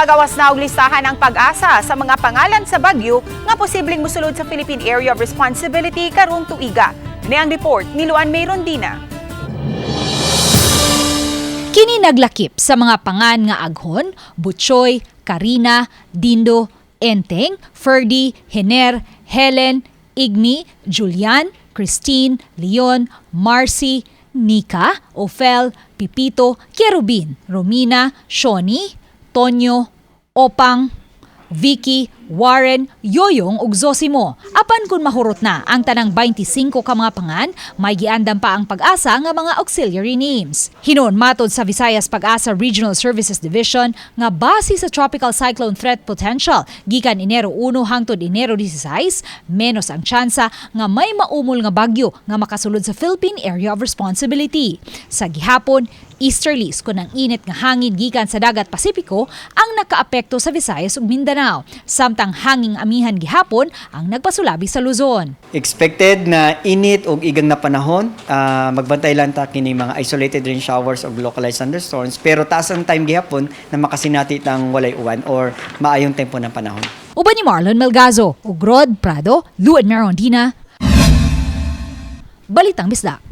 Nipagawas na og listahan ang PAGASA sa mga pangalan sa bagyo nga posibleng mosulod sa Philippine Area of Responsibility karong tuiga. Ni ang report ni Luan May Rondina. Kini naglakip sa mga pangan nga Aghon, Butchoy, Karina, Dindo, Enteng, Ferdy, Hener, Helen, Igmi, Julian, Christine, Leon, Marcy, Nika, Ophel, Pipito, Kerubin, Romina, Shoni, Tonyo, Opang, Vicky, Warren, Yoyong ug Zosimo. Apan kung mahurot na ang tanang 25 ka mga pangan, may giandam pa ang PAGASA nga mga auxiliary names. Hinuon matod sa Visayas PAGASA Regional Services Division nga base sa Tropical Cyclone Threat Potential gikan Enero 1 hangtod Enero 16, menos ang tsansa nga may maumol nga bagyo nga makasulod sa Philippine Area of Responsibility. Sa gihapon, easterlies kon ang init nga hangin gikan sa dagat Pasipiko ang nakaapekto sa Visayas ug Mindanao. Samtang hanging amihan gihapon ang nagpasulabi sa Luzon. Expected na init og igang na panahon, magbantay lang ta kini mga isolated rain showers og localized thunderstorms, pero taas ang time gihapon na makasinati tang walay uwan or maayong tempo ng panahon. Uban ni Marlon Melgazo ug Rod Prado, Luan Merondina. Balitang Bisdak.